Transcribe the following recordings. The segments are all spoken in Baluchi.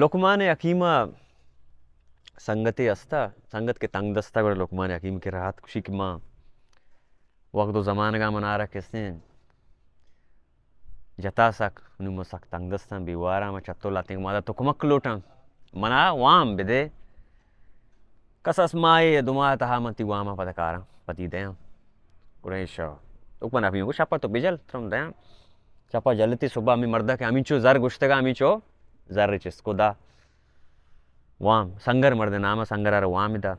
لقمان حکیم ءَ سنگتے ہستا، سنگت کہ تنگ دستا، گڑا لقمان حکیم کہ راحت کشی کہ ما وقت و زمانگا منارا کسیں جتا سک، نوں من سک تنگ دستاں، بیواراں، من چتو لاتیں، مادا تو کمک لوٹاں، منا وام بدے۔ کساس ماہے یا دو ماہ تہا من تی واما پدا کاراں، پتی دیاں۔ گڑا ایشا حکمن ابھی کو شپا تو بجل، ترم دیاں۔ شپا جلتی صبح ہمیں مردا کہ ہمیں چو زر گشتگا، ہمیں چو زر چست کو دا۔ وام، سنگر مرد نام سنگر ار وام دا۔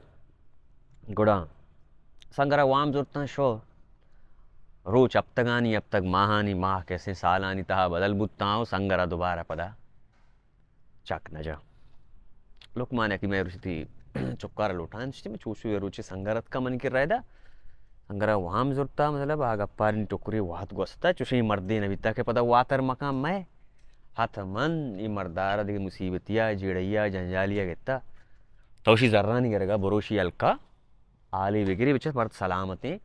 گڑا سنگر وام زرتاں شو۔ روچ ہپتگانی، ہپتگ ماہانی، ماہ کسیں سالانی تہا بدل بوتاں و سنگر دوبارہ پدا چک نہ جا۔ لقمان حکیم ءَ روچی تی چکار لوٹان، چشتی میں چوشو یہ روچی سنگر اتکا من کی رائے دا۔ سنگر وام زرتا، مطلب، آ گپارنی ٹکری وات گوستا، چوشیں مردے نبیتا کہ پدا واتر مکان میں۔ حتماً ای مردار دیگه مصیبتیا، جیڑیا، جنجالیا گتا۔ توشی زرانی گرگا بروشی ہلکا۔ حالی بگری بچہ مرد سلامتیں،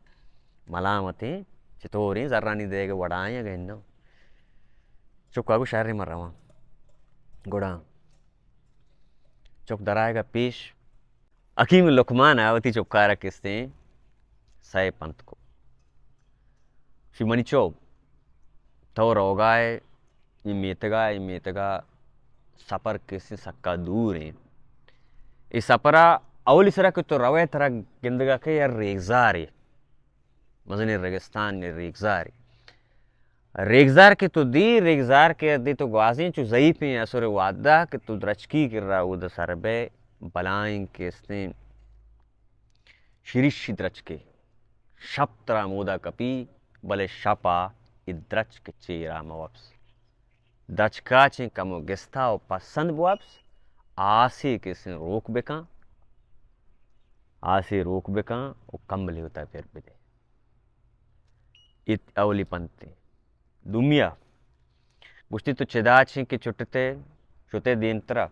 ملامتیں، چطوریں، زرانی دیگہ وڑائیں اگہ اناں۔ چکا گو شہر من رواں۔ گڑا چک درائے گا پیش۔ حکیم لقمان ءَ وتی چکارا کستیں سئے پنت کو۔ شی منی چو، تو روگائے، اے میتگا، اے میتگا سپر کسیں سکا دور ایں۔ اے سپرا اولی سرا کہ تو روئے ترا گندگا کہ یا ریگزارے، مزنیں ریگستان نے ریگزارے۔ ریگزار کہ تو دی، ریگزار کہ دی تو گوازیں چو ضعیفیں اسر وعدہ کہ تو درچکی کرا اود سر بے بلائیں کستیں شریشی درچکے۔ شپ ترا مودا کپی، بلے شپا اے درچک چیرا مہ وپس۔ درچکا چیں کمو گستا و پسند بوپس، آسے کسیں روک بکن، آسے روک بکن و کمبلے وتا پر بدے۔ ایت اولی پنتے۔ دومیا گوشتی تو چدا چیں کہ چٹتے، شتے دیمترا،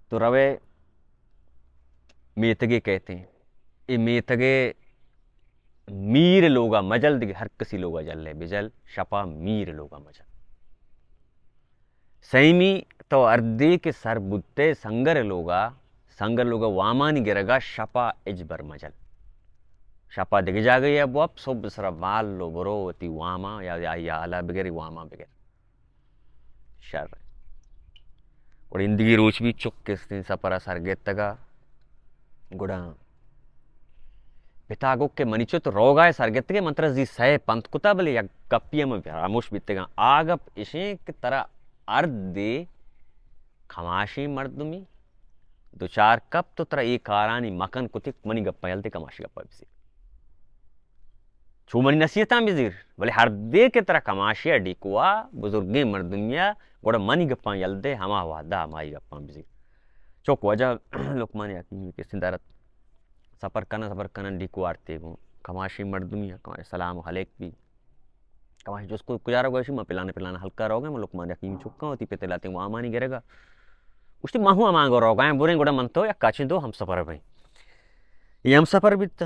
تو روے میتگے کہتیں۔ اے میتگے میر لوگا مجل، دگہ ہر کسی لوگا جلے بجل، شپا میر لوگا مجل۔ سیمی تو اردے کہ سر بوتے سنگر لوگا، سنگر لوگا وامانی گرگا، شپا اجبر مجل۔ شپا دگہ جاگہ یا بوپ، صبح سرا مال لو برو وتی واما یا، یا، یا حالا بگر، واما بگر۔ شر۔ گڑا ایندگی روچ بھی چک کستیں سپرا سرگتگا۔ گڑا پتا گو کہ منی چو تو روگا سرگتگے، من ترا زی سئے پنت کتا، بلے یک گپی ہم فراموش بیتگاں۔ آ گپ اشیں کہ ترا اردے کماشیں مردمی دچار کپ تو ترا اے کارانی مکن کتی، منی گپا یل دے، کماشی گپا بزیر۔ چو منی نصیحتاں بزیر، بلے ہر دے کہ ترا کماشی ء ڈیکوا بزرگیں مردمی ء، گڑا منی گپاں یل دے، ہما وہدا ہمائی گپاں بزیر۔ چک واجہ لقمان حکیمی کسیں درت سفر کنن، سفر کنن، ڈیکو آرتے گوں کماشی مردمی ء، کماشی سلام و علیک بی۔ کماشی جست کو کجا روگا؟ گوشی، من پلان پلان ہلکا روگا، من لقمان حکیم چکاں، وتی پت لاتیں وامانی گرگا۔ گوشتی، من ہوں ہمانگو روگا، بریں گڑا من تو یک کاچیں دو ہمسفر بیں۔ اے ہمسفر بیت۔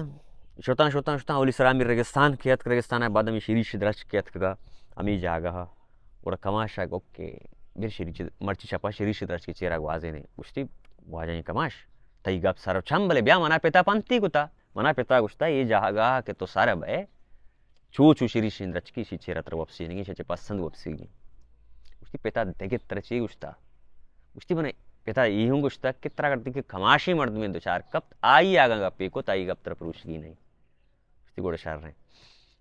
شتاں، شتاں، شتاں، اولی سرا ہمے ریگستان کہ اتک، ریگستان ء بعد ہمے شریش درچک کہ اتکگا ہمے جاگہ ء۔ گڑا کماش ء گوک کہ بر شریش، مرچی شپا شریش درچک ء چیرا گوازینیں۔ گوشتی، واجہ کماش، تئی گپ سر و چم، بلے بیا منا پتا پنتی کتا۔ منا پتا گوشتا، اے جاگہ ء کہ تو سر بئے، چو چو شریشیں درچکی شی چیرا تر وپسینگی، شی چہ پسند وپسیگی۔ گوشتی، پتا دگہ تر چی گوشتا؟ گوشتی، من پتا ای ہوں گوشتا کہ ترا گردی کہ کماشی مردمے دچار کپت، آئی آگاں گپے کت، آئی گپ تر پروشگی نہیں۔ گوشتی، گوڑا شر ہیں۔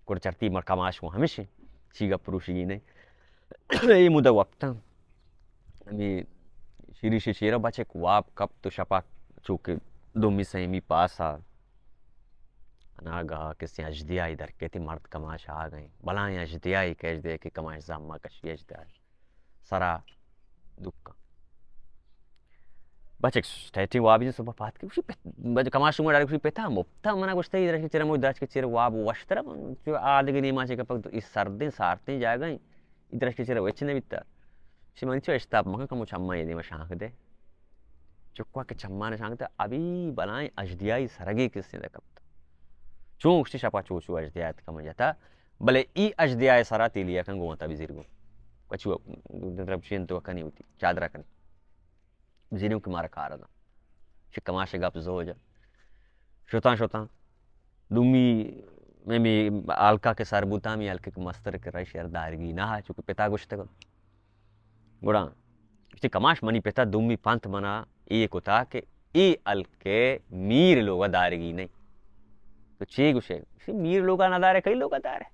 گوڑا چرتی مر کماش کو ہمیشی، چی گپ پروشگی نہیں۔ اے مدہ وقتا ہمیں شریش چیرا بچک واب کپت تو شپا چوکہ دومی سیمی پاسا اناگاہ کسی اژدیائی در کیتی، مرد کماش آ گئیں۔ بلائیں اژدیائی کہ اژدیائی کہ کماش زاما کشی اژدیائی سرا دکا۔ بچک ٹیٹی وابی صبح پات کے گوشی پت-، بچ-، کماش شما ڈائریکٹ گوشی پتا مپتا منا گوشتا اے درش کے چیرا مو درش کے چیرا واب وشتر چو آدگی نیما چے کپک تو اے سردیں سارتیں جاگہ ایں۔ اے درش کے چیرا وچ نہ بیتا۔ شی من چو اشتاپ مکن کمو چماں اے دیما شانک دے۔ چکا کہ چماں شانک دے، ابھی بلائیں اژدیائی سرگی کسے دے کپت۔ چون گوشتی شپا چو چو اژدیا اتکا من جتا، بلے ای اژدیا سرا تیلیا کن گوں تا بزیر گوں۔ پچو دربشین تو کنی ہوتی، چادرہ کنی۔ زیروں کہ مارا کار داں۔ چہ کماش گپ زوج۔ شتاں شتاں۔ دومی میں، میں ہلکا کہ سر بوتاں، میں ہلکے کہ مستر کہ رہی شہر دارگی نہ، چونکہ پتا گشتگ۔ گڑا چہ کماش منی پتا دومی پنت منا اے کتا کہ اے ہلکے میر لوگا دارگی نہیں۔ تو چے گشے؟ گشے میر لوگا نہ دارے، کئی لوگا دارے؟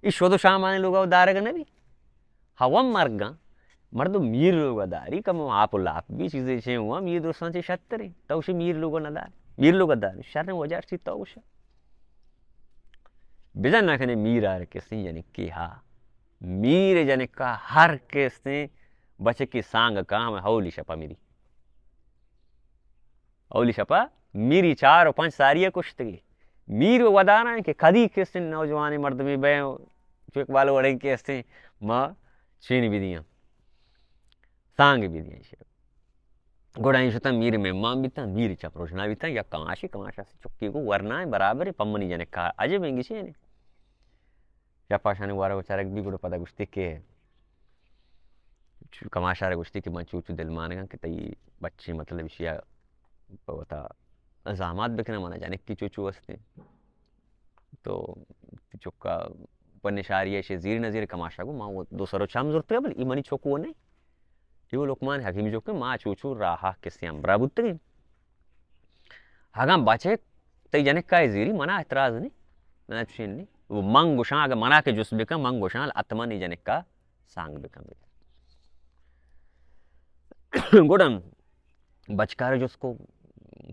اے شد و شامانی لوگا دارگ نہ بی۔ ہوا مرگاں، مردم میر لوگا داری، کم آپ و لاپ بھی چیزیں چے ہوا، میر درستاں چے شتریں۔ تو شے میر لوگا نہ دار، میر لوگا دار، شر وجہ چی تو شے۔ بزن نہ کنے میر ہر کسیں جنکے ہا۔ میر جنکا ہر کسیں بچکی سانگ کا ہم ہولی شپا میری۔ اولی شپا میری چار و پنچ ساری کشتگی۔ میر و ودانا کہ کدی کسیں نوجوان مردمی بے چو اقبال وڑیں کسیں ما چینی بھی دیاں۔ سانگ بھی دیاں۔ گڑا این شتاں میر مہمان بیتاں، میر چپ روشنا بیتاں، یا کماشی، کماشا سے چکی کو ورنا ہے برابر ہے، پمنی جنکا عجب انگی چینے۔ شپاشانی وارگ و چرگ بی، گڑا پدا گوشتی کہ چو-، کماشا را گوشتی کہ من چو چو دلمانگاں کہ تئی بچے مطلب اشیا پہ وتا زحمات بکناں، منا جنکی چو چو استیں۔ تو چکا پہ نشاری ایشی زیر نظیر کماشا گو، من دو سر و چم زرتگا، بل ای منی چکو نہیں۔ ایو لقمان حکیمی جو کہ ما چو چو راہا کسی ہمراہ بوتگیں۔ اگاں بچے تئی جنکا ء زیری، منا اعتراض نہیں۔ منا چین نہیں۔ و من گوشاں، اگاں منا کہ جست بکن، من گوشاں، حتماً ای جنکا سانگ بکن۔ گڑا بچکار جست کو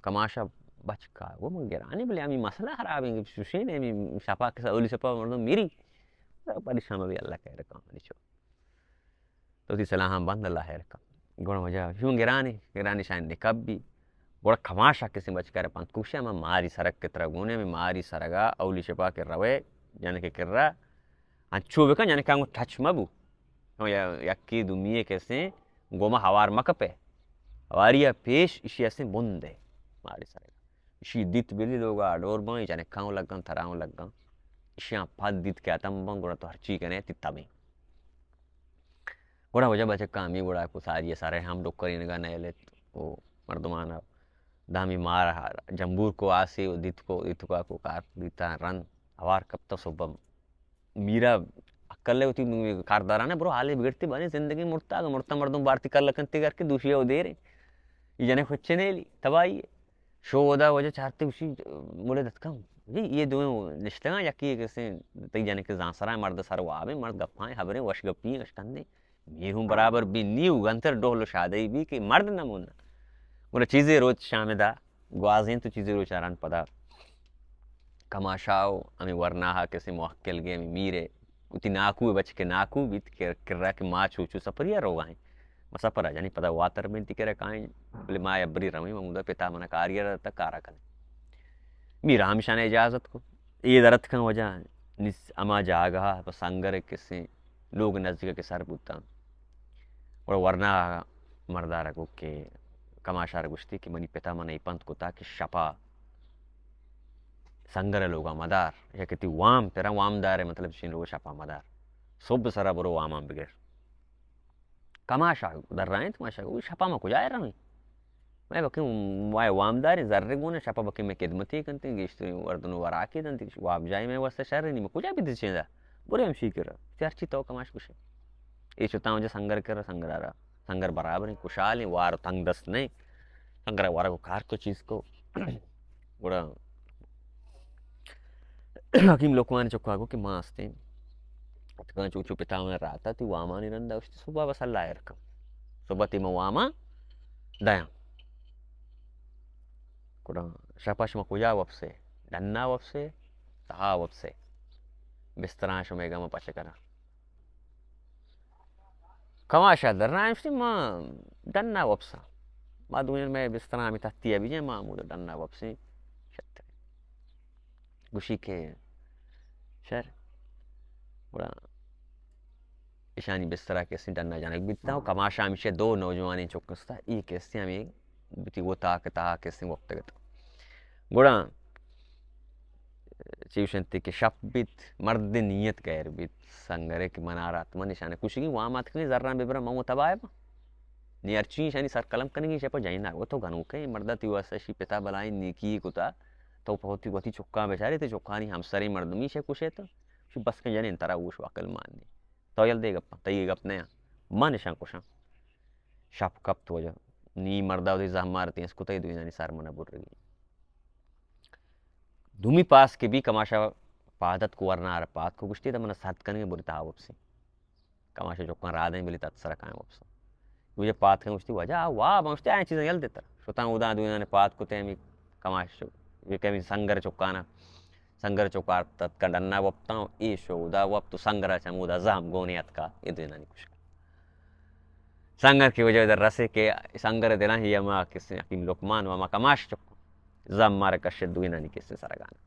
کماشا، بچکار، وہ من گرانی، بلے ہمیں مسئلہ خراب ہیں، شوشین ہے، ہمیں شپا کے اولی شپا مردم میری۔ پریشان بھی اللہ خیر کام نہیں چو۔ تو وتی سلاہاں بند، اللہ خیر کن۔ گڑا واجہ شون گرانی، گرانی شاید نکب بی۔ گڑا کماشا کسی بچکار پنت کوشے، ہما ماری سرگ کہ ترا گونے، ہمے ماری سرگا اولی شپا کہ روے، جنکے کرا انچو بکن، جنکا انگو ٹچ مبو۔ ہاں، یا-، یکی دومی کسیں گوما ہوار مکپے۔ ہواریا پیش اشی استیں بندے ماری سرگا۔ اشی دیت بلی لوگا ڈور بان، جنکاں لگن، تراں لگن۔ اشیاں پد دیت کہ اتم بان، گڑا تو ہرچی کنے، تی تمیں۔ گڑا واجہ بچکا ہمے گڑا کو ساری سرے ہم ڈکرینگا نیلت و مردمانا دامی مار جمبور کو آسی و دیت کو، دیت کو، کو کار دیتا رند ہوار کپتا صبح میرا عقل ہے ہوتی کاردارانا برو حالی بگڑتی بانی زندگی مرتا، اگر مرتا مردم بارتی کل کنتی کر کے دوشی او دیرے۔ یہ جنے خوچے نیلی، تباہی ہے۔ شو اودا واجہ چارتے گوشی، مولے دتکاں۔ جی، یہ دوئیں نشتگاں، یکی کسے تئی جنک زانسرا مرد سر وابیں، مرد گپائیں، حبریں، وش گپی، وش کندیں۔ میر ہوں برابر بی نیو گنتر ڈول و شادئی بی کہ مرد نمونا۔ گڑا چیزے روچ شام دا گوازیں تو چیزے روچ آران پدا کماشاو ہمیں ورناہا کسے موکل گئے ہمیں میرے وتی ناکو ء بچکے ناکو بیت کہ کرا کہ ما چو چو سپریا روگا ایں۔ ما سپرا جنی پدا واتر بنتی کرا کائیں، بلے ما ابری رویں، ما مودا پتا منا کاریا را دتا کارا کنے۔ میرا ہمشان اجازت کو۔ اے درت کن وجہ نس اما جاگہ پہ سنگر کسیں لوگ نزدیک کے سر بوتاں۔ اور ورنا مردارا گو کہ کماشار گوشتی کہ منی پتا من ای پنت کتا کہ شپا سنگر لوگا مدار، یا کہ تی وام پرا وام دارے، مطلب شین لوگ شپا مدار، صبح سرا برو وامان بگر۔ کماشا در رائیں، کماشا گو شپا ما کجا رویں؟ میں بکیں، وای وام داریں، زر گون شپا بکیں میں خدمتی کنتے، گیشتری وردن وراکی دنتی، واب جائے میں واسطہ شر نہیں، میں کجا بھی دچیں دا، برے ہم شی کرا، چرچی تو کماش کشے۔ اے شتاں وجہ سنگر کر، سنگر آرا۔ سنگر برابر ہیں، خوشحال ہیں، وار تنگ دست نہیں۔ سنگر وارا کو کار کو چیز کو۔ گڑا حکیم لقمان چکا گو کہ ما استیں۔ اتکاں چو چو پتا من راتا تی وامانی رندا اشتی صبح بس اللہ ایر کن۔ صبح تی من واما دیاں۔ گڑا شپا شما کجا وپسے؟ ڈنا وپسے؟ تہا وپسے؟ بستراں شما گم پچ کراں۔ کماشا در نہ اشتی ما ڈنا وپساں۔ ما دوئیں میں بستراں ہمیں تحتی ابھی جائیں، ما مودا ڈنا وپسیں۔ شتر۔ گوشی کہ شر۔ گڑا اشانی بسترا کسیں ڈنا جنگ بیتا و کماشا ہمیشہ دو نوجوانیں چک استا، ای کسیں ہمیں بتی وہ تاک تہا کسیں وقت گتا۔ گڑا چی گوشنت کہ شپ بیت، مرد نیت غیر بیت۔ سنگرے کہ منارا ات، من اشاں کشگی وام اتکگیں زراں ببراں، من و تباہ باں۔ نی ہرچی اشانی سر قلم کنگی، شپ جائیں نہ، وہ تو گنوکے مردا، تی واسطہ شی پتا بلائیں نیکی کتا، تو پہ وتی، وتی چکاں بچارے، تے چکانی ہمسریں مردمی شے کشے تو، شی بس کن جنین، ترا ہوش و عقل مان نی۔ تو یل دے گپاں، تئی گپ نیا۔ من اشاں کشاں۔ شپ کپت وجہ۔ نی مردا وتی زہمار تینس کتئی، دوئینانی سر منا برگی۔ دومی پاس کہ بی کماشا پادت کو ورنا، پاد کو گشتی، تا منا سرد کنگے، بری تا وپسی۔ کماشا چکاں رادیں، بلی تت سر کائیں وپساں۔ وجہ پاد کن گشتی، وجہ آ واب، گشتی آئیں چیزاں یل دیتا۔ شتاں اودا دوئینانی پاد کتے، ہمی کماش، یہ کمی سنگر چکانا۔ سنگر چکار تتکا ڈنا وپتاں، اے شو اودا وپت و سنگرا چمودا زہم گونے اتکا، اے دوئینانی کشکا۔ سنگر کی وجہ در رسے کہ سنگر دلاں ہی ہما کسے حکیم لقمان و ہما کماش چک زہم مارا کشت، دوئینانی کسے سرگانا۔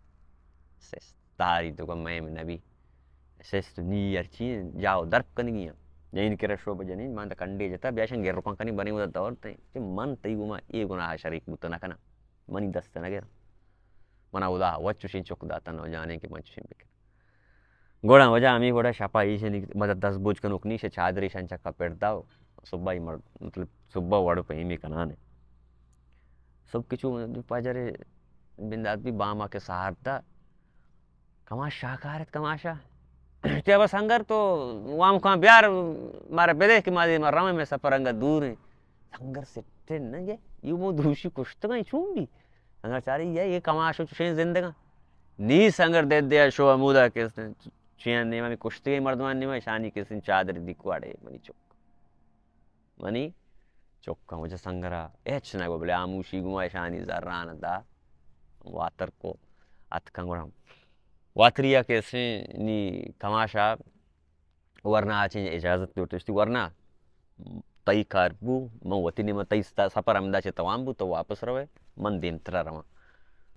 سست تہاری تو گم میم نبی۔ سست نی ہرچی جاو درپ کنگی ہاں۔ جنین کرا شو بجنین، مان تا کنڈے جتا، بیا شن گر رکن کنی، بنی اودا دور تیں۔ کہ من تئی گما اے گناہ شریک بوت نہ کناں۔ منی دست نہ گر۔ منا اودا وت چوشیں چک داتن و جانیں کہ من چوشیں بکن۔ گڑا وجہ ہمیں گڑا شپا ایشنی مدد دست بوج کنوک نیش، چادر ایشان چکا پڑ دا و صبح ہی مر-، مطلب صبح وڑ پہ ایمی کنانے۔ صبح کچو پجر بندات بی، باما کہ سہار دا، کماش شاکارت کماشا۔ تے بس سنگر تو وام کان بیار، مارا بدے کہ ما دے ما رمے، میں سفر انگا دور ہیں۔ سنگر سٹن نہ گے، یو مو دوشی کشتگاں چون بی؟ سنگر چاری یہ، یہ کماشو چشیں زندگاں۔ نی سنگر دے دیا شو ہمودا کسن چین نیما، می کشتگیں مردمان نیما، شانی کسن چادر دی کواڑے منی چک۔ منی چکاں وجہ سنگرا ہچ نہ گو، بلے آموشی گما اشانی زران دا واتر کو اتکاں گڑا۔ واتریا کسن نی کماشا ورنا آچیں اجازت لوٹشتی، ورنا تئی کار بو، من وتی نیمہ تئی ستا-، سفر ہمدا چہ توام بو، تو واپس روئے، من دیمترا رواں۔